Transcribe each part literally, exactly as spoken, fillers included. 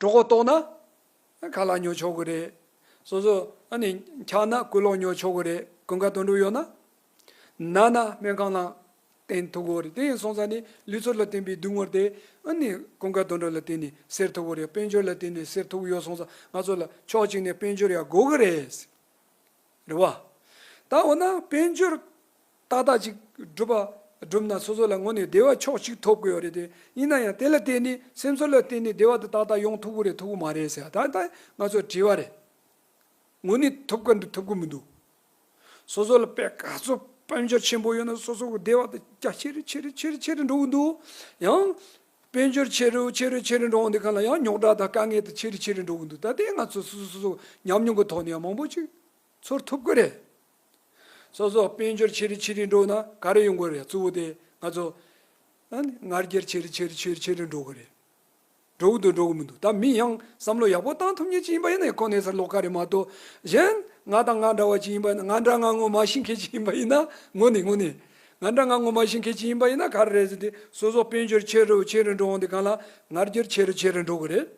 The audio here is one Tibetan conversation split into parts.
གྲོད་ཁོག་ལྟོགས་ན་ཁ་ལག་ཉོ་ཆོག་གི་རེད། སོ་སོ་ཨ་ནི་འཁྱག་ན་ཀུ་ལོག་ཉོ་ཆོག་གི་རེད། ཀུན་དགའ་དོན་གྲུབ་ཡོད་ན། ན་ན་སྨན་ཁང་ལ་བསྟེན་ཐུབ་ཀྱི་རེད། དེ་ཡིན་སོང་ཙང་ནི་ལུས་ཚོད་ལ་བརྟེན་པའི་སྡུག་བསྔལ་དེ་ཨ་ནི་ཀུན་དགའ་དོན་གྲུབ་ལ་བརྟེན་ནས་སེལ་ཐུབ་ཀྱི་རེད། དཔལ་འབྱོར་ལ་བརྟེན་ནས་སེལ་ཐུབ་ཀྱི་ཡོད་སོང་ཙང་ང་ཚོ་ལ་ཕྱོགས་གཅིག་ནས་དཔལ་འབྱོར་ཡང་དགོས་ཀྱི་རེད། རེད་བ། ད་འོ་ན་དཔལ་འབྱོར་ཏག་ཏག་ཅིག་སྒྲུབ་པ་སྒྲུབ་ན་སོ་སོ་ལ་དངོས་གནས་བདེ་བ་ཕྱོགས་གཅིག་ཐོབ་ཀྱི་ཡོད་རེད་དེ། ཡིན་ན་ཡང་དེ་ལ་བརྟེན་ནས་སེམས་ཚོར་ལ་བརྟེན་ནས་བདེ་བ་དེ་ཏག་ཏག་ཡོང་ཐུབ་ཀྱི་རེད་ཐུབ་ཀྱི་མ་རེད་ཟེར། ད་ད་ང་ཚོའི་དྲི་བ་རེད། དངོས་གནས་ཐུབ་ཀྱི་འདུག་ཐུབ་ཀྱི་མི་འདུག་སོ་སོ་ལ་དཔེ་ག་ཚོད་དཔལ་འབྱོར་ཆེན་པོ་ཡོད་ན་སོ་སོ་གི་བདེ་བ་དེ་རྒྱ་ཆེ་རུ་ཆེ་རུ་ཆེ་རུ་ཆེ་རུ་འགྲོ་གི་འདུག་ཡང་དཔལ་འབྱོར་ཆེ་རུ་ཆེ་རུ་ཆེ་རུ་འགྲོ་འོང་དུས་གང་ལ་ཡང་རྙོག་དྲ་དང་དཀའ་ངལ་དེ་ཆེ་རུ་ཆེ་རུ་འགྲོ་གི་འདུག་ད་དེ་ང་ཚོ་སོ་སོ་སོ་སོ་ཉམས་མྱོང་གི་ཐོག་ནས་ཡང་མང་པོ་ཅིག་ཚོར་ཐུབ་ཀྱི་རེད། སོ་སོ་དཔལ་འབྱོར་ཆེ་རུ་ཆེ་རུ་འགྲོ་ན་ག་རེ་ཡོང་གི་རེད། གཙོ་བོ་དེ་ང་ཚོ་ཨ་ནི་ང་རྒྱལ་ཆེ་རུ་ཆེ་རུ་ཆེ་རུ་ཆེ་རུ་འགྲོ་གི་རེད། འགྲོ་གི་འདུག་འགྲོ་གི་མི་འདུག་ད་མི་ཡང་བསམ་བློ་ཡག་པོ་བཏང་ཐུབ་མཁན་ཅིག་ཡིན་པ་ཡིན་ན་ཁོ་ནས་སར་ལོག་ག་རེད་མ་གཏོགས། གཞན་ང་དང་ང་འདྲ་བ་ཅིག་ཡིན་པ་ཡིན་ན། ང་འདྲ་ང་ངོ་མ་ཤེས་མཁན་ཅིག་ཡིན་པ་ཡིན་ན། དངོས་གནས་དངོས་གནས་ང་འདྲ་ང་ངོ་མ་ཤེས་མཁན་ཅིག་ཡིན་པ་ཡིན་ན་ག་རེ་རེད་ཟེར་ཏེ། སོ་སོ་དཔལ་འབྱོར་ཆེ་རུ་ཆེ་རུ་འགྲོ་འོང་དུས་གང་ལ་ང་རྒྱལ་ཆེ་རུ་ཆེ་རུ་འགྲོ་གི་རེད།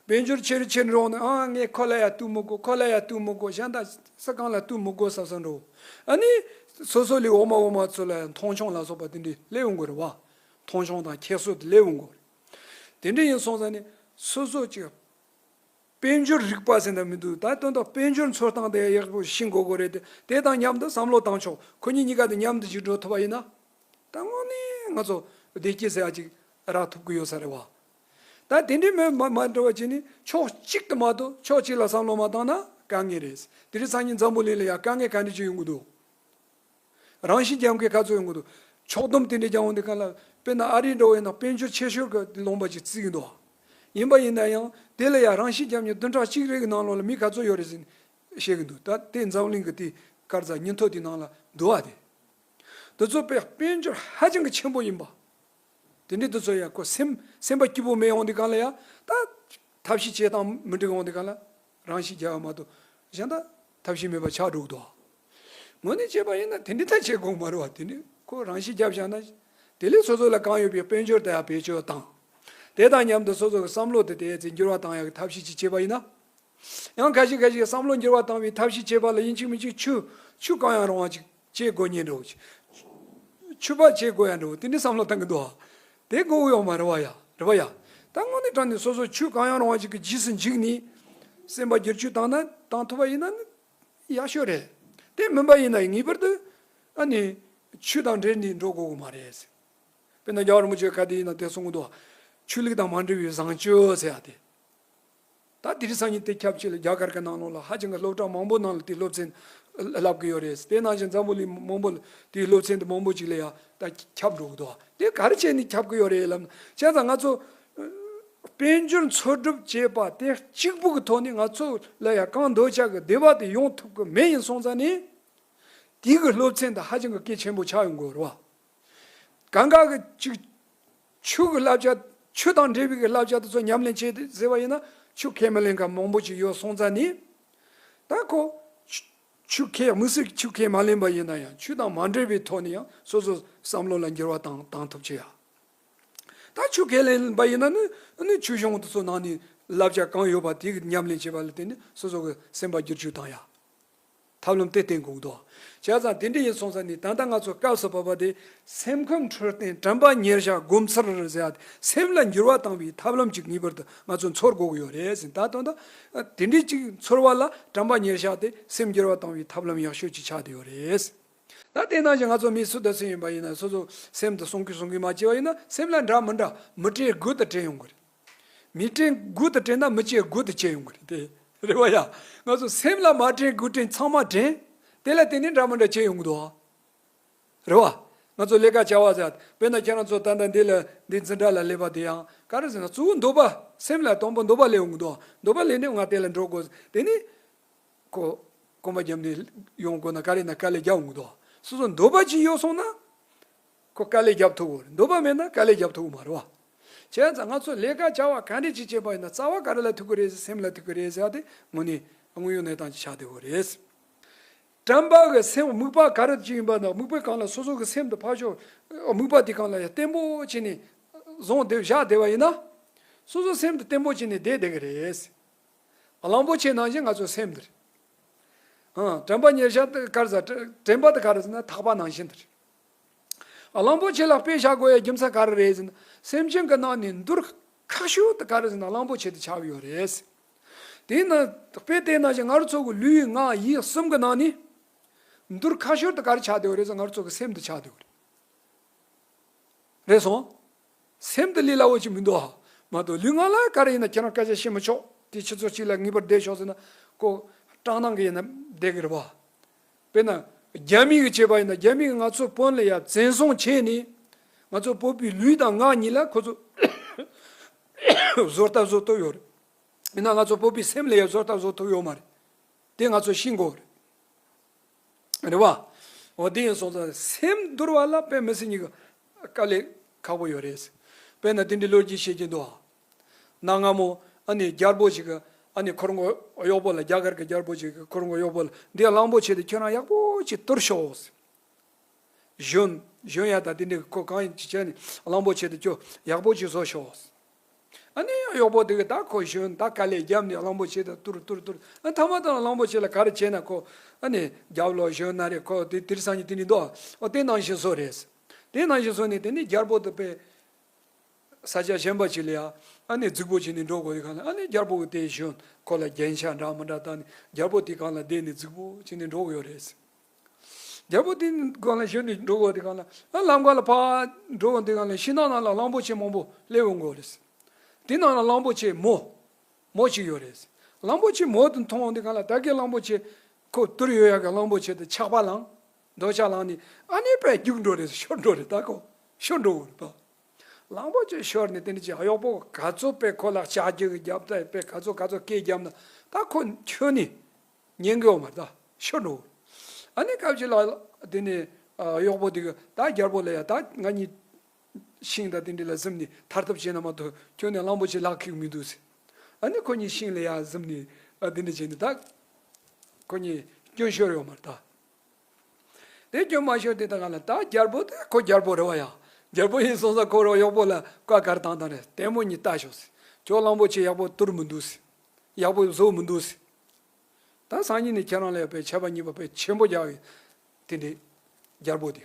དཔལ་འབྱོར་ཆེ་རུ་ཆེ་རུ་འགྲོ་འོང་དུས། ཨ་ངས་ཁོ་ལ་ཡ་གཏུག་མི་དགོས། ཁོ་ལ་ཡ་གཏུག་མི་དགོས། གཞན་དག་སུ་གང་ལ་གཏུག་མི་དགོས་བསམ་བསམ་འགྲོ། ཨ་ནི་སོ་སོ་ལས་འོག་མ་འོག་མ་ཚོ་ལ་མཐོང་ཆུང་ལ་སོགས་པ་དེ་འདྲ་སླེབས་འོང་གི་རེད་བ། མཐོང་ཆུང་དང་ཁྱད་གསོད་དེ་སླེབས་འོང་གི་རེད། དེ་འདྲ་ཡིན་སོང་ཙང་ནི་སོ་སོ་ཅིག་དཔལ་འབྱོར་རིག་པ་ཟེར་ན་མི་འདུག་ད་དོན་དག་དཔལ་འབྱོར་འཚོལ་སྟངས་དེ་ཡག་པོ་ཤེས་དགོས་ཀྱི་རེད་དེ། དེ་དང་མཉམ་དུ་བསམ་བློ་བཏང་ཆོག་ཁོ་གཉིས་གཉིས་ཀ་དེ་མཉམ་དུ་ཅིག་འགྲོ་ཐུབ་པ་ཡིན་ན། ད་དངོས་གནས་ང་ཚོ་བདེ་སྐྱིད་ཟེར་ཡ་ཅིག་རག་ཐུབ་ཀྱི་ཡོད་ས་རེད་བ། ད་དེ་འདྲའི་མི་མ་མ་འགྲོ་བ་བྱས་ནས་ཕྱོགས་གཅིག་ཏུ་མ་གཏོགས་ཕྱོགས་གཅིག་ལ་བསམ་བློ་མ་བཏང་ན་དཀའ་ངལ་རེད། དེ་རིང་སང་ཉིན་འཛམ་བུ་གླིང་ལ་ཡ་དཀའ་ངལ་ག་འདྲ་ཅིག་ཡོང་གི་འདུག་རང་ཤི་རྒྱག་མཁན་ག་ཚོད་ཡོང་གི་འདུག་ཕྱོགས་བསྡོམས་དེ་འདྲ་རྒྱག་འོང་དུས་གང་ལ་དཔེར་ན་ཨ་རི་འདྲ་བོ་ཡིན་ན་དཔལ་འབྱོར་ཆེ་ཤོས་ཀྱི་ལུང་པ་ཅིག་བརྩི་གི་འདུག་ཡིན་པ་ཡིན་ན་ཡང་དེ་ལ་ཡང་རང་ཤི་རྒྱག་མཁན་བདུན་ཕྲག་གཅིག་རེ་གི་ནང་ལོགས་ལ་མི་ག་ཚོད་ཡོད་རེད་ཟེར་ནས་བཤད་གི་འདུག་ད་དེ་འཛམ་གླིང་གི་དེ་སྐར་རྩ་ཉིན་ཐོ་དེ་ནང་ལ་འདུག་བ། དེ་དེ་ཚོ་དཔེ་དཔལ་འབྱོར་ཧ་ཅང་གི་ཆེན་པོ་ཡིན་པ། དེ་འདྲའི་དེ་ཚོ་ཡང་ཁོ་སེམས་སེམས་པ་སྐྱིད་པོ་མེད་འོང་དུས་གང་ལ་ཡང་ད་ཐབས་ཤེས་བྱེད་སྟངས་མི་འགྲིག་འོང་དུས་གང་ལ། རང་ཤི་རྒྱག་པ་མ་གཏོགས་གཞན་དག་ཐབས་ཤེས་མེད་པ་ཆགས་འགྲོ་གི་འདུག་དངོས་གནས་བྱས་པ་ཡིན་ན་དེ་འདྲའི་ཐག་བཅད་དགོས་མ་རེད་བ། དེ་འདྲའི་ཁོ་རང་ཤི་བརྒྱབ་བཞག་ན། དེ་ལས་སོ་སོ་ལ་གང་ཡོད་པའི་དཔལ་འབྱོར་དེ་ཡང་བེད་སྤྱོད་བཏང་། དེ་དང་མཉམ་དུ་སོ་སོ་གི་བསམ་བློ་དེ་དེ་ཚེ་འགྱུར་བ་བཏང་ཡག་གི་ཐབས་ཤེས་ཅིག་བྱས་པ་ཡིན་ན། ཡང་ཁ་ཤས་ཁ་ཤས་བསམ་བློ་འགྱུར་བ་བཏང་བའི་ཐབས་ཤེས་བྱས་པ་ལ་ཡིན་གཅིག་མིན་གཅིག་ཆུ་ཆུ་གང་ཡང་རུང་བ་ཅིག་བྱེད་དགོས་ཉེན་འགྲོ། ཆུ་པ་བྱེད་དགོས་ཡང་འགྲོ། དེ་འདྲའི་བསམ་བློ་བཏང་གི་འདུག་བ། དེ་དགོས་ཡོད་མ་རེད་བ་ཡ། རེད་བ་ཡ། ད་དངོས་གནས་དྲང་ནས་སོ་སོ་ཆུ་གང་ཡང་རུང་བ་ཅིག་གི་རྗེས་སུ་འཇུག་ནས་སེམས་པ་བསྒྱུར་བཅོས་བཏང་ན་བཏང་ཐུབ་པ་ཡིན་ན་ནི་ཡག་ཤོས་རེད། དེ་མིན་པ་ཡིན་ན་ངེས་པར་དུ་ཨ་ནི་ཆུ་དང་འབྲེལ་ནས་འགྲོ་དགོས་གི་མ་རེད། དཔེར་ན་རྒྱལ་བ་རིན་པོ་ཆེ་ག་དེ་ཡིན་ན་དེ་གསུང་གི་འདུག་ཆོས་ལུགས་དང་མ་འབྲེལ་བའི་བཟང་སྤྱོད་ཟེར་ཡ་དེ། ད་དེ་རིང་སང་ཉིན་དེ་ཁྱབ་ཆེ་ལ་རྒྱ་གར་གྱི་ནང་ལོགས་ལ་ཧ་ཅང་གི་སློབ་གྲྭ་མང་པོ་ནང་ལ་དེ་སློབ་ཚན་བསླབ་གི་ཡོད་རེད། དེ་ནང་བཞིན་འཛམ་བུ་གླིང་མང་པོ་ལ་དེའི་སློབ་ཚན་དེ་མང་པོ་ཅིག་ལ་ཡང་ད་ཁྱབ་འགྲོ་གི་འདུག་དེ་ག་རེ་བྱས་ནས་ཁྱབ་གི་ཡོད་རེད་ལབ་ན། བྱས་ཙང་ང་ཚོ་དཔལ་འབྱོར་འཚོལ་སྒྲུབ་བྱེད་པ་དེ་གཅིག་པུ་གི་ཐོག་ནས་ང་ཚོ་ལ་ཡང་གང་འདོད་ཆགས་ཀྱི་བདེ་བ་དེ་ཡོང་ཐུབ་གི་མེད། ཡིན་སོང་ཙང་ནས་དེའི་གི་སློབ་ཚན་དེ་ཧ་ཅང་གི་གལ་ཆེན་པོ་ཆགས་ཡོང་གི་ཡོད་རེད་བ། གང་ག་གི་ཅིག་ཆོས་ཀྱི་བསླབ་བྱ། ཆོས་དང་འབྲེལ་བའི་གི་བསླབ་བྱ་དེ་ཚོ་ཉམས་ལེན་བྱེད་ཟེར་བ་ཡིན་ན་ཆོས་ཁས་མི་ལེན་མཁན་མང་པོ་ཅིག་ཡོད་སོང་ཙང་ནི། ད་ཁོ་ཆོས་ཆོས་ཁས་དམིགས་བསལ་ཆོས་ཁས་མ་ལེན་པ་ཡིན་ན་ཡང་ཆོས་དང་མ་འབྲེལ་བའི་ཐོག་ནས་ཡང་སོ་སོ་བསམ་བློ་ལ་འགྱུར་བ་བཏང་བཏང་ཐུབ་ཆེ་ཡ། ད་ཆོས་ཁས་ལེན་པ་ཡིན་ན་ནི་ནི་ཆོས་གཞུང་དེ་ཚོ་ནང་ནས་བསླབ་བྱ་གང་ཡོད་པ་དེ་གི་ཉམས་ལེན་བྱེད་པ་ལ་བརྟེན་ནས་སོ་སོ་གི་སེམས་པ་བསྒྱུར་བཅོས་བཏང་ཡ། ཐབས་ལམ་དེ་བསྟེན་དགོས་འདུག་བྱས་ཙང་དེ་འདྲ་ཡིན་སོང་ཙང་ནི་ད་ལྟ་ང་ཚོ་སྐབས་སུ་བབ་པ་དེ་སེམས་ཁམས་འཕྲོད་བསྟེན་དྲན་པ་ཉེར་བཞག་སྒོམ་ཚུལ་ཟེར་ཡ་དེ་སེམས་ལ་འགྱུར་བ་བཏང་བའི་ཐབས་ལམ་ཅིག་ངེས་པར་དུ་ང་ཚོ་འཚོལ་དགོས་ཀྱི་ཡོད་རེད་ཟེར། ད་དོན་དག་དེ་འདྲའི་ཅིག་འཚོལ་བ་ལ་དྲན་པ་ཉེར་བཞག་དེ་སེམས་འགྱུར་བ་བཏང་བའི་ཐབས་ལམ་ཡག་ཤོས་ཅིག་ཆགས་བསྡད་ཡོད་རེད། ད་དེ་ནང་བཞིན་ང་ཚོ་མི་སུ་དང་སུ་ཡིན་པ་ཡིན་ན་སོ་སོ་སེམས་དེ་སྲུང་སྐྱོབ་སྲུང་གི་མ་བྱས་པ་ཡིན་ན་སེམས་ལ་འདྲ་མི་འདྲ་མི་དྲན་དགུ་དང་དྲན་ཡོང་གི་རེད། མི་དྲན་དགུ་དང་དྲན་ན་མི་སྐྱེ་དགུ་དང་སྐྱེ་ཡོང་གི་རེད་དེ། རེད་བ་ཡ། ང་ཚོ་སེམས་ལ་མ་དྲན་དགུ་དྲན་ཚང་མ་དྲན། དེ་ལ་བརྟེན་ནས་འདྲ་མི་འདྲ་སྐྱེ་ཡོང་གི་འདུག་རེད་བ། ང་ཚོ་ལས་ཀ་བྱ་བ་ཟེར་དཔེར་ན་ཁྱེད་རང་ཚོ་ད་ལྟ་འདི་ལ་འདི་འཛིན་གྲྭ་ལ་སླེབས་པ་དེ་ཡང་ག་རེ་ཟེར་ན་གཙོ་བོ་འདོད་པ་སེམས་ལ་དང་པོ་འདོད་པ་སླེབས་ཡོང་གི་འདུག་འདོད་པ་སླེབས་ནས་ང་དེ་ལ་འགྲོ་དགོས་དེ་ནི། ཁོ་གོམ་པ་བརྒྱབ་ནས་ཡོང་དགོས་ན་ག་རེ་ན་དཀའ་ལས་རྒྱག་འོང་གི་འདུག་སོ་སོ་འདོད་པ་ཅིག་ཡོད་སོང་ན། ཁོ་དཀའ་ལས་རྒྱབ་ཐུབ་ཀྱི་རེད། འདོད་པ་མེད་ན་དཀའ་ལས་རྒྱབ་ཐུབ་ཀྱི་མ་རེད་བ། བྱས་ཙང་ང་ཚོ་ལས་ཀ་བྱ་བ་ག་འདྲ་ཅིག་བྱེད་པ་ཡིན་ན་རྩ་བ་ག་རེ་ལ་ཐུག་གི་རེད་ཟེར་སེམས་ལ་ཐུག་གི་རེད་ཟེར་ཡ་དེ་དངོས་གནས་དངོས་ཡོད་གནས་སྟངས་ཅིག་ཆགས་བསྡད་ཡོད་རེད། དྲན་པ་གི་སེམས་དམིགས་པ་ག་རེ་ཅིག་ཡིན་པ་ན་དམིགས་པའི་སྒང་ལ་སོ་སོ་གི་སེམས་དེ་ཕར་ཕྱོགས་དམིགས་པ་དེ་སྒང་ལ་ཡ་བརྟན་པོ་བྱས་ནས་བཟུང་བསྡད་བཞག་བསྡད་པ་ཡིན་ན། སོ་སོ་སེམས་དེ་བརྟན་པོ་བྱས་ནས་བསྡད་བསྡད་ཀྱི་རེད། གླང་པོ་ཆེ་ནང་བཞིན་ང་ཚོ་སེམས་འདི་རེད། ཨང་། དྲན་པ་ཉེར་བཞག་དེ་ག་རེ་ཟེར། དྲན་པ་དེ་ག་རེ་ཟེར་ན་ཐག་པ་ནང་བཞིན་དེ་རེད། གླང་པོ་ཆེ་ལ་དཔེ་བཞག་དགོས་ཡ་རྒྱུ་མཚན་ག་རེ་རེད་ཟེར་ན། སེམས་ཅན་གྱི་ནང་ནས་འདུར་ཁག་ཤོས་དེ་ག་རེ་ཟེར་ན་གླང་པོ་ཆེ་དེ་ཆགས་ཡོད་རེད། དེས་ན་དཔེ་དེ་ནང་བཞིན་ང་རང་ཚོ་གི་ལུས་ངག་ཡིད་གསུམ་གྱི་ནང་ནས་འདུར་ཁག་ཤོས་དེ་ག་རེ་ཆགས་བསྡད་ཡོད་རེད་ཟེར་ན་ང་རང་ཚོ་གི་སེམས་དེ་ཆགས་བསྡད་ཡོད་རེད། རེད་སོང་། སེམས་དེ་ལས་སླ་བོ་ཅིག་མི་འདུག་ཨ། མ་གཏོགས་ལུས་ངག་ལ་ག་རེ་ཡིན་ན་ཁྱེད་རང་སྐད་ཆ་བཤད་མི་ཆོག་དེ་ཆུ་ཚོད་གཅིག་ལ་ངེས་པར་བསྡད་ཤོག་ཟེར་ན་ཁོ་སྐྲག་སྣང་གི་ཡིན་ན་བསྡད་གི་རེད་པ། དཔེར་ན་རྒྱ་མི་གི་བྱས་པ་ཡིན་ན་རྒྱ་མི་གི་ང་ཚོ་བོད་ལ་ཡ་བཙན་བཟུང་བྱས་ནས་ང་ཚོ་བོད་པའི་ལུས་དང་ངག་གཉིས་ལ་ཁོ་ཚོ་བཟོ་ལྟ་བཟོ་ཐུབ་ཡོད་རེད། ཡིན་ན་ང་ཚོ་བོད་པའི་སེམས་ལ་ཡ་བཟོ་ལྟ་བཟོ་ཐུབ་ཡོད་མ་རེད། དེ་ང་ཚོ་ཤེས་དགོས་རེད། རེད་བ། འོ་དེ་ཡིན་སོང་ཙང་སེམས་འདུལ་བ་ལ་དཔེ་མི་སྲིད་ཉིད་ཀྱི་དཀའ་ལས་ཁག་པོ་ཡོད་རེད། དཔེར་ན་དེ་འདྲའི་ལོ་རྒྱུས་བཤད་ཀྱི་འདུག་ཨ། གནའ་སྔ་མོ་ཨ་ནི་རྒྱལ་པོ་ཞིག་གི་ཨ་ནི་ཁོ་རང་གི་གཡོག་པོ་ལ། རྒྱ་གར་གྱི་རྒྱལ་པོ་ཞིག་གི་ཁོ་རང་གི་གཡོག་པོ་ལ་འདི་གླང་པོ་ཆེ་དེ་ཁྱོད་རང་ཡག་པོ་ཅིག་གཏོར་ཤོག་ཞོན། ཞོན་ཡ་ད་དེ་འདྲའི་ཁོ་གང་ཡིན་ཅི་བྱས་ནས་གླང་པོ་ཆེ་དེ་ཁྱོད་ཡག་པོ་ཅིག་བཟོ་ཤོག་ཨ་ནི་གཡོག་པོ་དེ་གིས་ད་ཁོ་ཞོན་ད་དཀའ་ལས་བརྒྱབ་ནས་གླང་པོ་ཆེ་དེ་གཏོར་གཏོར་གཏོར། ཨ་མཐའ་མ་དང་གླང་པོ་ཆེ་ལ་ག་རེ་བྱས་ན་ཁོ་ཨ་ནི་རྒྱབ་ལོག་ཞོན་ན་རེད། ཁོ་དེ་དེར་སང་ཉིན་དེ་ནི་འདུག་ཨོ་དེ་ནང་བཞིན་བཟོ་རེད། དེ་ནང་བཞིན་བཟོ་ནས་དེ་ནི་རྒྱལ་པོ་དེ་དཔེ་ས་ཆ་གཞན་པ་ཅིག་ལ་ཡ་ཨ་ནི་རྫིག་པོ་བྱས་ནས་འགྲོ་དགོས་དུས་གང་ལ་ཨ་ནི་རྒྱལ་པོ་གིས་དེ་ཞོན་ཁོ་ལ་རྒྱན་ཆ་འདྲ་མི་འདྲ་བཏགས་ནས་རྒྱལ་པོ་དེ་གང་ལ་བསྡད་ནས་རྫིག་པོ་བྱས་ནས་འགྲོ་གི་ཡོད་རེད། རྒྱལ་པོ་དེ་སྒང་ལ་ཞོན་ནས་འགྲོ་དགོས་དེ་སྒང་ལ་ཨ་ལམ་ཁ་ལ་ཕར་འགྲོ་དགོས་དེ་སྒང་ལ་ཤིང་ནགས་ནང་ལ་གླང་པོ་ཆེ་མང་པོ་སླེབས་ཡོང་གི་ཡོད་རེད། དེ་ནང་ལ་གླང་པོ་ཆེ་མོ་མོ་གཅིག་ཡོད་རེད། གླང་པོ་ཆེ་མོ་དེ་མཐོང་དེ་སྒང་ལ་ད་གིན་གླང་པོ་ཆེ་ཁོ་གཏོར་ཡོད་ཡག་གི་གླང་པོ་ཆེ་དེ་ཆག་པ་ལངས། འདོད་ཆགས་ལངས་ནས་ཨ་ནི་དཔེ་རྒྱུག་འགྲོ་རེད། ཤོར་འགྲོ་རེད། ད་ཁོ་ཤོར་འགྲོ་གི་རེད་པ། གླང་པོ་ཆེ་ཤོར་ནས་དེ་འདྲ་ཅིག་གཡོག་པོ་ག་ཚོད་དཔེ་ཁོ་ལ་ལྕག་རྒྱུག་གི་རྒྱབ་ད་དཔེ་ག་ཚོད་ག་ཚོད་སྐད་བརྒྱབ་ན་ད་ཁོ་ཁྱོན་ནས་ཉན་གི་ཡོད་མ་རེད། ད་ཤོར་འགྲོ། ཨ་ནི་སྐབས་ཅིག་ལ་དེ་ནས་གཡོག་པོ་དེ་གིས་ད་རྒྱལ་པོ་ལ་ཡ་ད་ང་གཉིས་ཤིང་དང་དེ་འདྲ་ལ་གཟིམ་ནས་ཐར་ཐབས་བྱས་ན་མ་གཏོགས་ཁྱོན་ནས་གླང་པོ་ཆེ་ལག་ཁེགས་མི་འདུག་ཟེར། ཨ་ནི་ཁོ་གཉིས་ཤིང་ལ་ཡ་གཟིམ་ནས་ཨ་དེ་འདྲ་བྱས་ནས་ད་ཁོ་གཉིས་སྐྱོན་ཤོར་ཡོད་མ་རེད་ད། དེ་སྐྱོན་མ་ཤོར་དེ་ད་ག་ལ་ད་རྒྱལ་པོ་དེ་ཁོ་རྒྱལ་པོ་རེད་བ་ཡ། རྒྱལ་པོ་ཡིན་སོང་ཙང་ཁོ་རང་གཡོག་པོ་ལ་བཀའ་ག་རེ་བཏང་བཏང་རེད། ལྟད་མོ་གཉིས་ལྟ་ཤོག་ཟེར། ཁྱོད་གླང་པོ་ཆེ་ཡག་པོ་གཏོར་མི་འདུག་ཟེར། ཡག་པོ་བཟོ་མི་འདུག་ཟེར། ད་སང་ཉིན་ནས་ཁྱེད་རང་ལ་ཡ་དཔེ་ཆད་པ་ཉེས་པ་དཔེ་ཆེན་པོ་རྒྱག་གི། དེ་འདྲའི་རྒྱལ་པོ་དེ།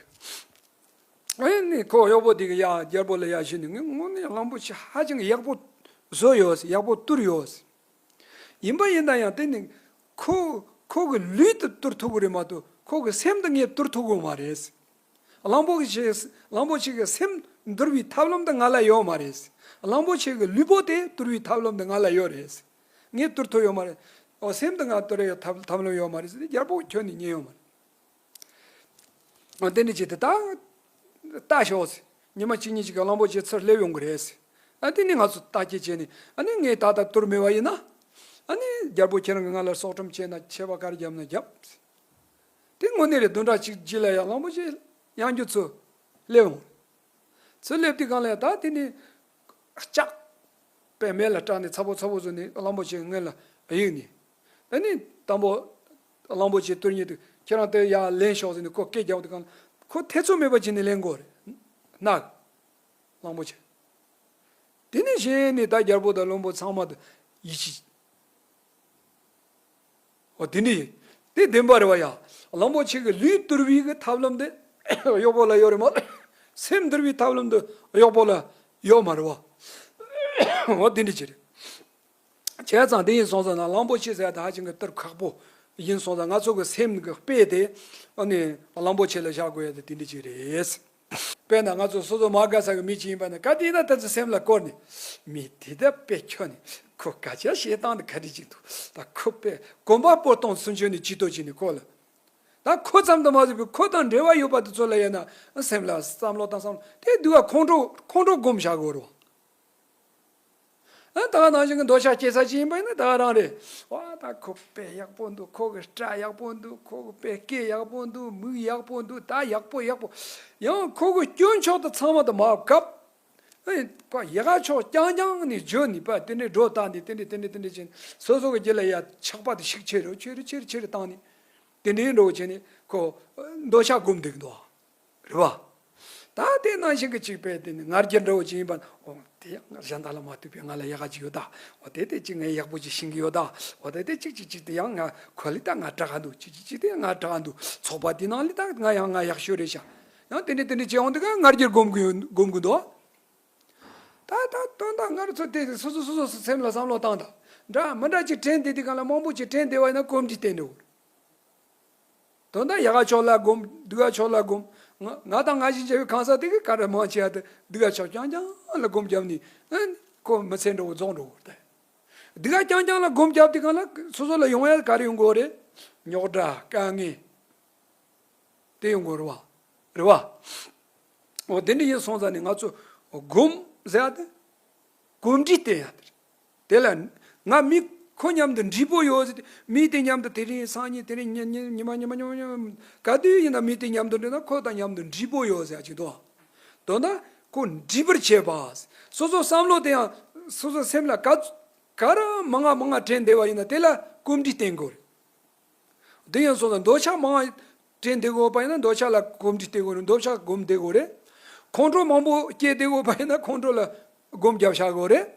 ཨེ་ནི་ཁོ་གཡོག་པོ་དེ་གིས་ཡ་རྒྱལ་པོ་ལ་ཡ་ཞུས་ནས་ངས་དངོས་གནས་གླང་པོ་ཆེ་ཧ་ཅང་གི་ཡག་པོ་བཟོས་ཡོད་ཟེར། ཡག་པོ་གཏོར་ཡོད་ཟེར། ཡིན་པ་ཡིན་ན་ཡང་དེ་ནི་ཁོ་ཁོ་གི་ལུས་དེ་གཏོར་ཐུབ་ཀྱི་རེད་མ་གཏོགས་ཁོ་གི་སེམས་དེ་ངས་གཏོར་ཐུབ་ཀྱི་མ་རེད། གླང་པོ་ཆེ་གླང་པོ་ཆེ་གི་སེམས་འདུལ་བའི་ཐབས་ལམ་དེ་ང་ལ་ཡོད་མ་རེད། གླང་པོ་ཆེ་གི་ལུས་པོ་དེ་གཏོར་བའི་ཐབས་ལམ་དེ་ང་ལ་ཡོད་རེད། ངས་གཏོར་ཐུབ་ཡོད་མ་རེད། འོ་སེམས་དེ་ང་གཏོར་ཡ་ཐབས་ཐབས་ལམ་ཡོད་མ་རེད་ཟེར་ཏེ་རྒྱལ་པོ་ཁྱོན་ནས་ཉན་ཡོད་མ་རེད། འོ་དེ་འདྲ་བྱས་ཏེ་ད་ལྟ་ཤོག་ཟེར། ཉི་མ་གཅིག་གཉིས་ཅིག་གི་གླང་པོ་ཆེ་ཚུར་སླེབས་ཡོང་གི་རེད་ཟེར། ཨ་དེ་ནི་ང་ཚོ་བརྟག་དཔྱད་བྱས་ནས་ཨ་ནི་ངས་ད་ལྟ་གཏོར་མེད་པ་ཡིན་ན། ཨ་ནི་རྒྱལ་པོ་ཁྱེད་རང་གིས་ང་ལ་སྲོག་ཁྲིམས་བཅད་ན་ཆད་པ་ག་རེ་བརྒྱབ་ན་བརྒྱབ་ཟེར། དེ་དངོས་གནས་རེད། བདུན་ཕྲག་གཅིག་རྗེས་ལ་ཡང་གླང་པོ་ཆེ་ཡང་བསྐྱར་ཚུར་སླེབས་ཡོང་། ཚུར་སླེབས་དུས་སྒང་ལ་ཡང་ད་དེ་ནི་ལྕགས་པའི་མེ་ལ་སྐྲག་ནས་ཚ་པོ་ཚ་པོ་བཟོས་ནས་གླང་པོ་ཆེའི་སྔོན་ལ་གཡུགས་ནས། ཨ་ནི་དང་པོ་གླང་པོ་ཆེ་གཏོར་མཁན་དེ་ཁྱེད་རང་དེ་ཡར་ལེན་ཤོག་ཟེར་ནས་ཁོ་སྐད་རྒྱག་དུས་སྒང་ལ་ཁོ་ཐེ་ཚོམ་མེད་པ་བྱས་ནས་ལེན་དགོས་རེད། ནག་གླང་པོ་ཆེ། དེ་ནས་གཞི་ནས་ད་རྒྱལ་པོ་དང་བློན་པོ་ཚང་མ་དེ་ཡིད་ཆེས། འོ་དེ་འདྲ་ཡིན། དེ་བདེན་པ་རེད་བ་ཡ། གླང་པོ་ཆེ་གི་ལུས་གཏོར་བའི་གི་ཐབས་ལམ་དེ་གཡོག་པོ་ལ་ཡོད་རེད་མ་གཏོགས། སེམས་གཏོར་བའི་ཐབས་ལམ་དེ་གཡོག་པོ་ལ་ཡོད་མ་རེད་བ། འོ་དེ་འདྲ་ཅིག་རེད། བྱས་ཙང་དེ་ཡིན་སོང་ཙང་ན་གླང་པོ་ཆེ་ཟེར་ཡ་དེ་ཧ་ཅང་གི་གཏོར་ཁག་པོ་ཡིན་སོང་ཙང་ང་ཚོ་གི་སེམས་གི་དཔེ་དེ་ཨ་ནི་གླང་པོ་ཆེ་ལ་བཞག་དགོས་ཡ་དེ་དེ་འདྲ་ཅིག་རེད། དཔེར་ན་ང་ཚོ་སོ་སོ་མ་དགའ་ས་གི་མི་ཅིག་ཡིན་པ་ན་ག་དེ་ཡིན་ན་ད་ཚོ་སེམས་ལ་བསྐོར་ནས་མི་དེ་ད་དཔེ་ཁྱོད་ནི་ཁོ་སྐད་ཆ་བཤད་སྟངས་དེ་ག་འདྲ་ཅིག་འདུག་ད་ཁོ་དཔེ་གོམ་པ་སྤོ་སྟངས་ཚུན་ཆོད་ནས་ཅི་ཏོ་བྱས་ནས་ཁོ་ལ་ད་ཁོ་ཙམ་དུ་མ་ཟད་པའི་ཁོ་དང་འབྲེལ་བ་ཡོད་པ་དེ་ཚོ་ལ་ཡིན་ན་སེམས་ལ་བསམ་བློ་དང་བསམ་བློ་དེ་སྡུག་ག་ཁོང་ཁྲོ་ཁོང་ཁྲོ་སྒོམ་བཞག་དགོས་རེད་བ། ཨ་ད་ག་ནང་བཞིན་གྱི་འདོད་ཆགས་སྐྱེ་ས་ཅིག་ཡིན་པ་ཡིན་ན་ད་ག་རང་རེད། ཨ་ད་ཁོ་དཔེ་ཡག་པོ་འདུག་ཁོ་གི་སྐྲ་ཡག་པོ་འདུག་ཁོ་གི་དཔེ་སྐེ་ཡག་པོ་འདུག་མིག་ཡག་པོ་འདུག་ད་ཡག་པོ་ཡག་པོ། ཡང་ཁོ་གི་སྐྱོན་ཕྱོགས་དེ་ཚང་མ་དེ་མ་བཀབ། ཨེ་ཁོ་ཡག་ཕྱོགས་རྐྱང་རྐྱང་ནས་བརྗོད་ནས་པ་དེ་འདྲའི་སྒྲོ་བཏགས་ནས་དེ་འདྲའི་དེ་འདྲའི་དེ་འདྲའི་བྱས་ནས་སོ་སོ་གི་རྒྱུད་ལ་ཡ་ཆགས་པ་དེ་ཤུགས་ཆེ་རུ་ཆེ་རུ་ཆེ་རུ་ཆེ་རུ་བཏང་ནས་དེ་འདྲའི་འགྲོ་བྱས་ནས་ཁོ་འདོད་ཆགས་སྒོམ་བསྡད་ཀྱི་འདུག་རེད་བ། ད་དེ་ནང་བཞིན་གྱི་ཅིག་པས་དེ་ནི་ང་རྒྱལ་འདྲ་བོ་ཅིག་ཡིན་པ། ཨོ་དེ་ཡང་ང་གཞན་དག་ལ་མ་ལྟོས་པའི་ང་ལ་ཡག་ག་ཅིག་ཡོད་ད། ཨོ་དེ་དེ་ཅིག་ངས་ཡག་པོ་ཅིག་ཤེས་ཀྱི་ཡོད་ད། ཨོ་དེ་དེ་ཅིག་ཅིག་ཅིག་དེ་ཡང་ང་ཁོ་ལས་ད་ང་དྲག་ག་འདུག་ཅིག་ཅིག་ཅིག་དེ་ང་དྲག་ག་འདུག་ཚོགས་པ་དེ་ནང་ལས་ད་ང་ཡང་ང་ཡག་ཤོས་རེད་ཤག་ཡང་དེ་འདྲ་དེ་འདྲ་བྱས་འོང་དུས་ཀ་ང་རྒྱལ་སྒོམ་གི་ཡོད། སྒོམ་གི་འདུག་ད་ད་དོན་དག་ང་རང་ཚོ་དེ་སོ་སོ་སོ་སོ་སོ་སེམས་ལ་བསམ་བློ་བཏང་དང་། འདྲ་མི་འདྲ་ཅིག་དྲན་བསྡད་དུས་གང་ལ་མང་པོ་ཅིག་དྲན་བསྡད་པ་ཡིན་ན་གོམས་འདྲིས་བསྟེན་འགྲོ། དོན་དག་ཡག་ག་ཕྱོགས་ལ་སྒོམ། སྡུག་ག་ཕྱོགས་ལ་སྒོམ། ང་ང་དང་ང་བཞིན་བྱས་པའི་གང་ཟག་དེ་གི་ག་རེ་མང་ཆེ་བ་དེ་སྡུག་ག་ཕྱོགས་རྐྱང་རྐྱང་ལ་སྒོམ་བརྒྱབ་ནས་ཨ་ཁོ་མི་ཚེ་འགྲོ་བ་རྫོགས་འགྲོ་བ་རེད། སྡུག་ག་རྐྱང་རྐྱང་ལ་སྒོམ་བརྒྱབ་དུས་གང་ལ་སོ་སོ་ལ་ཡོང་ཡ་ག་རེ་ཡོང་གི་ཡོད་རེད། རྙོག་དྲ་དཀའ་ངལ། དེ་ཡོང་དགོས་རེད་བ། རེད་བ། འོ་དེ་འདྲ་ཡིན་སོང་ཙང་ནི་ང་ཚོ་སྒོམ་ཟེར་ཡ་དེ་གོམས་འདྲིས་བསྟེན་ཡ་དེ་རེད། དེ་ལ་ང་མི་ཁོ་མཉམ་དུ་འདྲིས་པོ་ཡོད་ཟེར་ཏེ། མི་དེ་མཉམ་དུ་དེ་རིང་སང་ཉིན་དེ་རིང་ཉི་ཉི་ཉི་མ་ཉི་མ་ཉི་མ་ཉི་མ་ག་དུས་ཡིན་ན་མི་དེ་མཉམ་དུ་འདྲིས་ན་ཁོ་དང་མཉམ་དུ་འདྲིས་པོ་ཡོད་ཟེར་ཡ་ཅིག་འདུག་དོན་དག་ཁོ་འདྲིས་པར་བྱེད་པ། སོ་སོ་བསམ་བློ་དེ་ཡང་སོ་སོ་སེམས་ལ་ག་ག་རང་མང་ང་མང་ང་དྲན་བསྡད་པ་ཡིན་ན་དེ་ལ་གོམས་འདྲིས་བསྟེན་དགོས་རེད། དེ་ཡིན་སོང་ཙང་འདོད་ཆགས་མང་དྲན་བསྡད་དགོས་པ་ཡིན་ན་འདོད་ཆགས་ལ་གོམས་འདྲིས་བསྟེན་དགོས་རེད། འདོད་ཆགས་སྒོམ་བསྡད་དགོས་རེད། ཁོང་ཁྲོ་མང་པོ་སྐྱེ་བསྡད་དགོས་པ་ཡིན་ན་ཁོང་ཁྲོ་ལ་སྒོམ་རྒྱབ་བཞག་དགོས་རེད།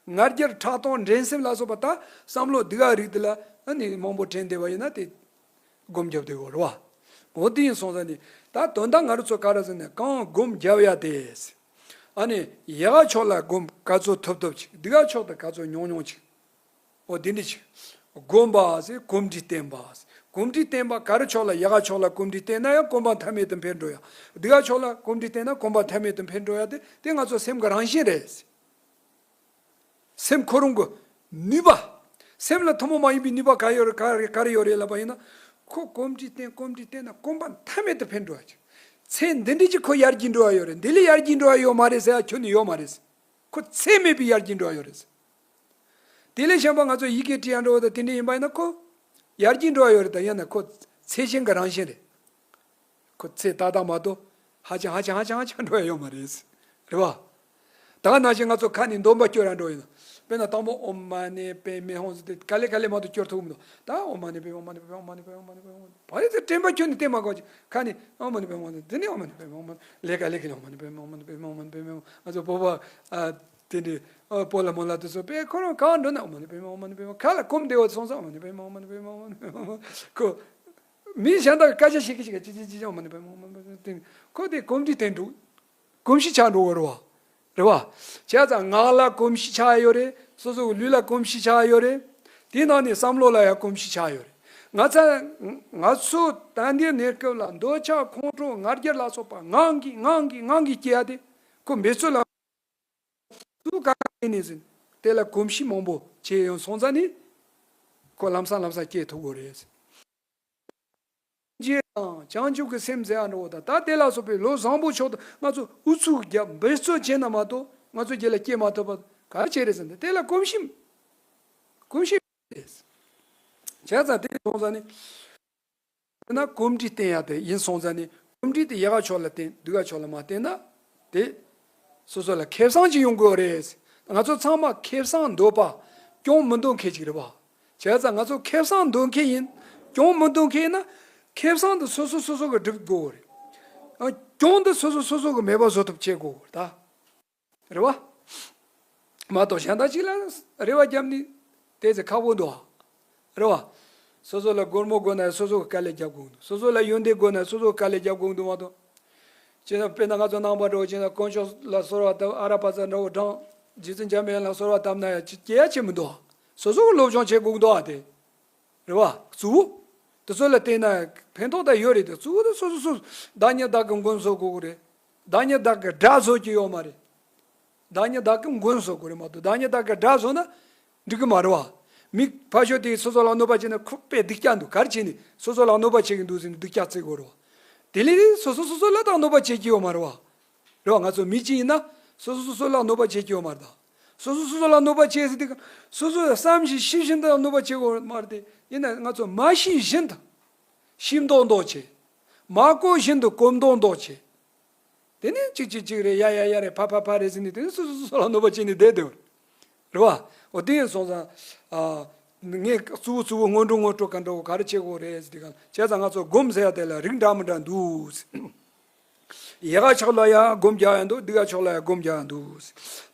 ང་རྒྱལ་ཕྲག་དོག་འགྲན་སེམས་ལ་སོགས་པ་ད་བསམ་བློ་སྡུག་ག་རིགས་དེ་ལ་ཨ་ནི་མང་པོ་དྲན་བསྡད་པ་ཡིན་ན་དེ་སྒོམ་རྒྱབ་བསྡད་དགོས་རེད་བ། འོ་དེ་ཡིན་སོང་ཙང་ནི་ད་དོན་དག་ང་རང་ཚོ་ག་རེ་ཟེར་ན་གང་སྒོམ་རྒྱབ་ཡ་དེ། ཨ་ནི་ཡག་ག་ཕྱོགས་ལ་སྒོམ་ག་ཚོད་ཐུབ་ཐུབ་ཅིག་སྡུག་ག་ཕྱོགས་དེ་ག་ཚོད་ཉུང་ཉུང་ཅིག་འོ་དེ་འདྲ་ཅིག་སྒོམ་པ་ཟེར་གོམས་འདྲིས་བསྟེན་པ་ཟེར། གོམས་འདྲིས་བསྟེན་པ་ག་རེ་ཕྱོགས་ལ་ཡག་ག་ཕྱོགས་ལ་གོམས་འདྲིས་བསྟེན་ན་ཡང་གོམས་པ་མཐའ་མེད་དུ་འཕེལ་འགྲོ་ཡ། སྡུག་ག་ཕྱོགས་ལ་གོམས་འདྲིས་བསྟེན་ན་གོམས་པ་མཐའ་མེད་དུ་འཕེལ་འགྲོ་ཡ་དེ་དེ་ང་ཚོ་སེམས་ཀྱི་རང་བཞིན་རེད། སེམས་ཁོ་རང་གི་ནུས་པ། སེམས་ལ་ཐུན་མོང་མ་ཡིན་པའི་ནུས་པ་ག་ཡོད་རེད། ག་རེ་ག་རེ་ཡོད་རེད་ལབ་པ་ཡིན་ན། ཁོ་གོམས་འདྲིས་བསྟེན་གོམས་འདྲིས་བསྟེན་ན་གོམས་པ་མཐའ་མེད་དུ་འཕེལ་འགྲོ་ཡ་ཅིག་ཚེ་འདི་འདྲའི་ཅིག་ཁོ་ཡར་རྒྱས་འགྲོ་ཡ་ཡོད་རེད། འདི་ལས་ཡར་རྒྱས་འགྲོ་ཡ་ཡོད་མ་རེད་ཟེར་ཡ་ཁྱོན་ནས་ཡོད་མ་རེད། ཁོ་ཚད་མེད་པའི་ཡར་རྒྱས་འགྲོ་ཡ་ཡོད་རེད། དེ་ལས་གཞན་པ་ང་ཚོ་ཡི་གེ་བྲིས་ཡ་འགྲོ་བ་དང་དེ་འདྲ་ཡིན་པ་ཡིན་ན་ཁོ་ཡར་རྒྱས་འགྲོ་ཡ་ཡོད་རེད། ད་ཡིན་ན་ཁོ་ཚད་གཞན་གྱི་རང་བཞིན་རེད། ཁོ་ཚད་ཏག་ཏག་མ་གཏོགས་ཧ་ཅང་ཧ་ཅང་ཧ་ཅང་ཧ་ཅང་འགྲོ་ཡ་ཡོད་མ་རེད། རེད་བ། ད་ག་ནང་བཞིན་ང་ཚོ་ཁ་ནས་འདོན་པ་སྐྱོར་ཡ་འགྲོ་ཡིན་ན། དཔེར་ན་དང་པོ་ཨོཾ་མ་ཎི་པདྨེ་ཧཱུྃ་ཟེར་ཏེ་ག་ལེ་ག་ལེ་མ་གཏོགས་སྐྱོར་ཐུབ་མི་འདུག་ད་ཨོཾ་མ་ཎི་པདྨེ་ཨོཾ་མ་ཎི་པདྨེ་ཨོཾ་མ་ཎི་པདྨེ་ཨོཾ་མ་ཎི་པདྨེ་ཨོཾ་མ་ཎི་པདྨེ་ཨོཾ་མ་ཎི་པདྨེ་ཨོཾ་མ་ཎི་པདྨེ་ཨོཾ་མ་ཎི་པདྨེ་ཨོཾ་མ་ཎི་པདྨེ་ཨོཾ་མ་ནི་ཨོཾ་མ་ནི་པདྨེ་ཨོཾ་མ་ནི་པདྨེ་ཨོཾ་མ་ནི་ལས་ཀ་ལས་ཀ་ལས་ཨོཾ་མ་ནི་པདྨེ་ཨོཾ་མ་ནི་པདྨེ་ཨོཾ་མ་ནི་པདྨེ་ཨོཾ། ང་ཚོ་བོད་པ་ཨ་དེ་འདྲའི་ཨ་སྤོ་ལགས་རྨོ་ལགས་དེ་ཚོ་དཔེ་ཁོ་རང་གང་འགྲོ་ན་ཨོཾ་མ་ནི་པདྨེ་ཨོཾ་མ་ནི་པདྨེ་ཁ་ལ་སྒོམ་བདེ་བ་སོང་ཙང་ཨོཾ་མ་ནི་པདྨེ་ཨོཾ་མ་ནི་པདྨེ་ཨོཾ་མ་ནི་པདྨེ་ཨོཾ་ཁོ། མི་གཞན་དག་གི་སྐད་ཆ་བཤད་ཀྱི་བཤད་ཀྱི་ཅི་ཅི་ཅི་ཅི་ཨོཾ་མ་ནི་པདྨེ་ཨོཾ་མ་ནི་པདྨེ་ཨོཾ་མ་ནི་པདྨེ་ཨོཾ་མ་ནི་པདྨེ་ཨོཾ་ཁོ་དེ་གོམས་འདྲིས་བསྟེན་འགྲོ། གོམས་གཤིས་ཆགས་འགྲོ་གི་རེད་བ། རེད་བ། བྱས་ཙང་ངག་ལ་གོམས་གཤིས་ཆགས་ཡོད་རེད། སོ་སོ་གི་ལུས་ལ་གོམས་གཤིས་ཆགས་ཡོད་རེད། དེའི་ནང་ནས་བསམ་བློ་ལ་ཡང་གོམས་གཤིས་ཆགས་ཡོད་རེད། ང་ཚ་ང་ཚོ་ད་ལྟའི་གནས་སྐབས་ལ་འདོད་ཆགས་ཁོང་ཁྲོ་ང་རྒྱལ་ལ་སོགས་པ་ངང་གིས་ངང་གིས་ངང་གིས་སྐྱེ་ཡ་དེ་ཁོ་འབད་རྩོལ་ལ་སུ་ག་ག་ནས་ཟིན་དེ་ལ་གོམས་གཤིས་མང་པོ་བྱས་ཡོང་སོང་ཙང་ནི་ཁོ་ལམ་སང་ལམ་སང་སྐྱེ་ཐུབ་དགོས་རེད། རྗེས་དང་བྱང་ཆུབ་ཀྱི་སེམས་ཟེར་ཡ་འགྲོ་བ་དང་ད་དེ་ལ་སོགས་པའི་ལོ་བཟང་པོ་མཆོག་ཏུ་ང་ཚོ་ཨུ་ཚུགས་རྒྱབ་འབད་རྩོལ་བྱས་ན་མ་གཏོགས་ང་ཚོ་རྒྱུད་ལ་སྐྱེ་མ་ཐུབ་པ་ག་རེ་བྱས་རེད་ཟེར་ན་དེ་ལ་གོམས་གཤིས་གོམས་གཤིས་རེད། བྱས་ཙང་དེ་སོང་ཙང་ནི་དེ་ན་གོམས་འདྲིས་བསྟེན་ཡ་དེ་ཡིན་སོང་ཙང་ནི་གོམས་འདྲིས་དེ་ཡག་ག་ཕྱོགས་ལ་བསྟེན་སྡུག་ག་ཕྱོགས་ལ་མ་བསྟེན་ན་དེ། སོ་སོ་ལ་ཁེ་བཟང་ཅིག་ཡོང་དགོས་རེད། ང་ཚོ་ཚང་མ་ཁེ་བཟང་འདོད་པ་གྱོང་མི་འདོད་མཁན་ཅིག་རེད་བ། བྱས་ཙང་ང་ཚོ་ཁེ་བཟང་འདོད་མཁན་ཡིན། གྱོང་མི་འདོད་མཁན་ཡིན་ན་ཁེ་བཟང་དེ་སོ་སོ་སོ་སོ་གིས་སྒྲུབ་དགོས་རེད། ཨ་གྱོང་དེ་སོ་སོ་སོ་སོ་གིས་མེད་པ་བཟོ་ཐབས་བྱེད་དགོས་རེད་ད། རེད་བ། མ་གཏོགས་གཞན་དག་ཅིག་ལ་རེ་བ་བརྒྱབ་ནས་དེ་ཚེ་ཁག་པོ་འདུག་ཨ། རེད་བ། སོ་སོ་ལ་སྒོར་མོ་དགོས་ན་སོ་སོ་གིས་དཀའ་ལས་རྒྱབ་དགོས་འདུག་སོ་སོ་ལ་ཡོན་ཏན་དགོས་ན་སོ་སོ་གིས་དཀའ་ལས་རྒྱབ་དགོས་འདུག་མ་གཏོགས། ཅེས་ན་དཔེར་ན་ང་ཚོ་ནང་པ་འདྲ་བོ་བྱས་ན་དཀོན་མཆོག་ལ་གསོལ་བ་བཏབ། ཨ་ར་པ་ཙ་འདྲ་བོ་བགྲངས། རྗེ་བཙུན་འཇམ་དཔལ་ལ་གསོལ་བ་བཏབ་ན་ཡང་ཅི་སྐྱེ་ཡ་ཆེ་མི་འདུག་ཨ། སོ་སོ་གིས་སློབ་སྦྱོང་བྱེད་དགོས་འདུག་ཨ་དེ། རེད་བ། གཙོ་བོ། དེ་ཚོ་ལ་བལྟས་ན་ཕན་ཐོགས་ད་ཡོད་རེད་དེ་གཙོ་བོ་དེ་སོ་སོ་སོ་བདག་ཉིད་བདག་གི་མགོན་བཟོ་དགོས་ཀྱི་རེད། བདག་ཉིད་བདག་གི་དགྲ་བཟོ་གི་ཡོད་མ་རེད། བདག་ཉིད་བདག་གི་མགོན་བཟོ་དགོས་རེད་མ་གཏོགས་བདག་ཉིད་བདག་གི་དགྲ་བཟོ་ན་འགྲིག་གི་མ་རེད་བ། མི་ཕར་ཞོག་དེ་སོ་སོ་ལ་གནོད་པ་བྱས་ན་ཁོ་དཔེ་སྡུག་ཅག་འདུག་ག་རེ་བྱས་ནས་སོ་སོ་ལ་གནོད་པ་བྱེད་ཀྱི་འདུག་ཟེར་ནས་སྡུག་ཅག་བརྩི་དགོས་རེད་བ། དེ་ལས་སོ་སོ་སོ་སོ་ལ་ད་གནོད་པ་བྱེད་ཀྱི་ཡོད་མ་རེད་བ། རེད་བ། ང་ཚོ་མི་གཅིག་ཡིན་ན་སོ་སོ་སོ་སོ་ལ་གནོད་པ་བྱེད་ཀྱི་ཡོད་མ་རེད་ད། སོ་སོ་སོ་སོ་ལ་གནོད་པ་བྱེད་ཟེར་དུས་སོ་སོ་བསམ་བཞིན་ཤེས་བཞིན་དུ་གནོད་པ་བྱེད་དགོས་མ་རེད་དེ། ཡིན་ན་ང་ཚོ་མ་ཤེས་བཞིན་དུ་ཤེས་མདོག་མདོག་བྱེད། མ་གོ་བཞིན་དུ་གོ་མདོག་མདོག་བྱེད། དེ་ནས་གཅིག་གཅིག་གཅིག་རེད། ཡ་ཡ་ཡ་རེད། ཕ་ཕ་ཕ་རེད་ཟེར་ནས་དེ་ནས་སོ་སོ་སོ་སོ་ལ་གནོད་པ་བྱས་ནས་བསྡད་བསྡད་པ་རེད་བ། འོ་དེ་ཡིན་སོང་ཙང་ཨ་ངས་གཙོ་བོ་གཙོ་བོ་སྔོན་འགྲོ་སྔོན་འགྲོ་ག་འདྲ་བོ་ག་རེ་བྱེད་དགོས་རེད་ཟེར་དུས་གང་བྱས་ཙང་ང་ཚོ་སྒོམ་ཟེར་ཡ་དེ་ལ་རིགས་འདྲ་མི་འདྲ་འདུག་ཡག་ག་ཕྱོགས་ལ་ཡང་སྒོམ་རྒྱག་ཡ་འདུག་སྡུག་ག་ཕྱོགས་ལ་ཡང་སྒོམ་རྒྱག་ཡ་འདུག་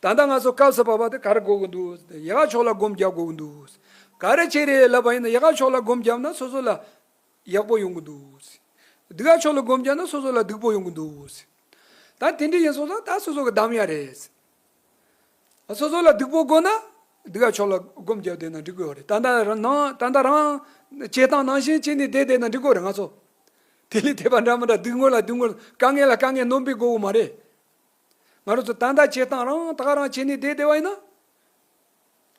ད་ལྟ་ང་ཚོ་སྐབས་སུ་བབ་པ་དེ་ག་རེ་དགོས་ཀྱི་འདུག་ཡག་ག་ཕྱོགས་ལ་སྒོམ་རྒྱག་དགོས་ཀྱི་འདུག་ག་རེ་བྱས་རེད་ལབ་པ་ཡིན་ན། ཡག་ག་ཕྱོགས་ལ་སྒོམ་བརྒྱབ་ན་སོ་སོ་ལ་ཡག་པོ་ཡོང་གི་འདུག་སྡུག་ག་ཕྱོགས་ལ་སྒོམ་བརྒྱབ་ན་སོ་སོ་ལ་སྡུག་པོ་ཡོང་གི་འདུག་ད་དེ་འདྲ་ཡིན་སོང་ཙང་ད་སོ་སོ་གི་གདམ་ཡ་རེད། སོ་སོ་ལ་སྡུག་པོ་དགོས་ན་སྡུག་ག་ཕྱོགས་ལ་སྒོམ་བརྒྱབ་བསྡད་ན་འགྲིག་གི་ཡོད་རེད། ད་ལྟ་རང་ནང་ད་ལྟ་རང་བྱེད་སྟངས་ནང་བཞིན་བྱས་ནས་བསྡད་བསྡད་ན་འགྲིག་གི་ཡོད་རེད། ང་ཚོ་དེ་ལས་དེ་བ་འདྲ་མི་འདྲ་སྡུག་བསྔལ་ལ་སྡུག་བསྔལ། དཀའ་ངལ་ལ་དཀའ་ངལ་སྣོན་པའི་དགོས་མ་རེད། ང་རང་ཚོ་ད་ལྟ་བྱེད་སྟངས་རང་ད་ག་རང་བྱས་ནས་བསྡད་བསྡད་པ་ཡིན་ན།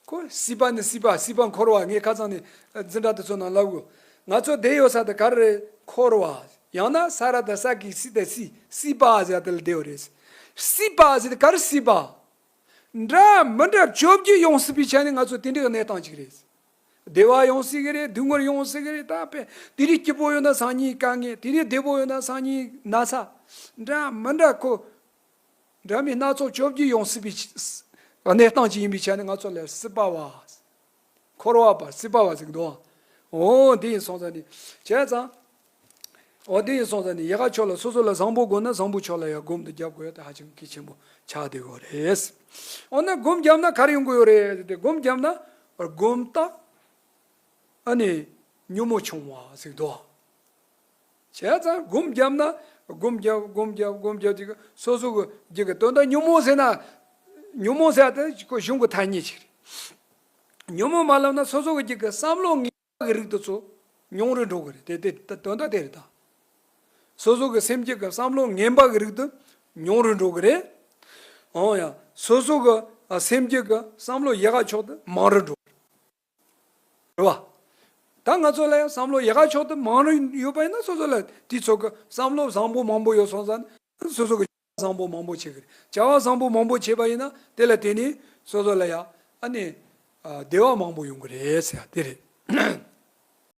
ཁོ་སྲིད་པ་ནི་སྲིད་པ། སྲིད་པ་འཁོར་བ། ངས་ཁ་སང་ནས་འཛིན་གྲྭ་དེ་ཚོ་ནང་ལབ་དགོས། ང་ཚོ་བསྡད་ཡོད་ས་དེ་ག་རེ་རེད། འཁོར་བ། ཡང་ན་ས་ར་དང་ས་ཀྱི་སྲིད་དེ་སྲིད་སྲིད་པ་ཟེར་དེ་ལ་བསྡད་ཡོད་རེད། སྲིད་པ་ཟེར་དེ་ག་རེ་སྲིད་པ། འདྲ་མི་འདྲ་བཅོ་བརྒྱད་ཡོང་སྲིད་པའི་ཆ་ནས་ང་ཚོ་དེ་འདྲའི་གནས་སྟངས་ཅིག་རེད། བདེ་བ་ཡོང་སྲིད་ཀྱི་རེད། སྡུག་བསྔལ་ཡོང་སྲིད་ཀྱི་རེད། ད་དཔེ་དེ་རིང་སྐྱིད་པོ་ཡོད་ན་སང་ཉིན་དཀའ་ངལ། དེ་རིང་བདེ་པོ་ཡོད་ན་སང་ཉིན་ན་ཚ། འདྲ་མི་འདྲ་ཁོ། འདྲ་མིན་སྣ་ཚོགས་བཅོ་བརྒྱད་ཡོང་སྲིད་པའི་གནས་སྟངས་ཅིག་ཡིན་པའི་ཆ་ནས་ང་ཚོ་ལ་སྲིད་པ་བ། འཁོར་བ་པ། སྲིད་པ་བ་ཟེར་གི་འདུག་འོ་འདི་ཡིན་སོང་ཙང་ནི་བྱས་ཙང་། འོ་འདི་ཡིན་སོང་ཙང་ནི་ཡག་ག་ཕྱོགས་ལ་སོ་སོ་ལ་བཟང་པོ་དགོས་ན་བཟང་པོ་ཕྱོགས་ལ་ཡང་སྒོམ་དེ་རྒྱབ་དགོས་ཡ་དེ་ཧ་ཅང་གལ་ཆེན་པོ་ཆགས་བསྡད་ཡོད་རེད། འོ་ན་སྒོམ་བརྒྱབ་ན་ག་རེ་ཡོང་གི་ཡོད་རེད་དེ། སྒོམ་བརྒྱབ་ན་སྒོམ་རྟགས་ཨ་ནི་ཉོན་མོངས་ཆུང་བ་ཟེར་གི་འདུག་བྱས་ཙང་སྒོམ་བརྒྱབ་ན། སྒོམ་རྒྱབ་སྒོམ་རྒྱབ་སྒོམ་རྒྱབ་དེ་གི་སོ་སོ་གི་རྒྱུད་ཀྱི་དོན་དག་ཉོན་མོངས་ཟེར་ན། ཉོན་མོངས་ཟེར་ཡ་དེ་ཁོ་གཞུང་གི་ཐ་སྙད་ཅིག་རེད། ཉོན་མོངས་མ་ལབ་ན་སོ་སོ་གི་རྒྱུད་ཀྱི་བསམ་བློ་ངན་པ་གི་རིགས་དེ་ཚོ་ཉུང་རུ་འགྲོ་གི་རེད། དེ་དེ་དོན་དག་དེ་རེད་ད། སོ་སོ་གི་སེམས་རྒྱུད་ཀྱི་བསམ་བློ་ངན་པ་གི་རིགས་དེ་ཉུང་རུ་འགྲོ་གི་རེད། འོ་ཡ། སོ་སོ་གི་སེམས་རྒྱུད་ཀྱི་བསམ་བློ་ཡག་ག་ཕྱོགས་དེ་མང་རུ་འགྲོ་གི་རེད། རེད་བ། ད་ང་ཚོ་ལ་ཡང་བསམ་བློ་ཡག་ག་ཕྱོགས་དེ་མང་རུ་ཡོད་པ་ཡིན་ན་སོ་སོ་ལ་དེའི་ཚོད་ཀྱི་བསམ་བློ་བཟང་པོ་མང་པོ་ཡོད་སོང་ཙང་སོ་སོ་གི་བྱ་བ་བཟང་པོ་མང་པོ་བྱེད་ཀྱི་རེད། བྱ་བ་བཟང་པོ་མང་པོ་བྱས་པ་ཡིན་ན་དེ་ལ་བརྟེན་ནས་སོ་སོ་ལ་ཡང་ཨ་ནི་ཨ་བདེ་བ་མང་པོ་ཡོང་གི་རེད་ཟེར་ཡ་དེ་རེད།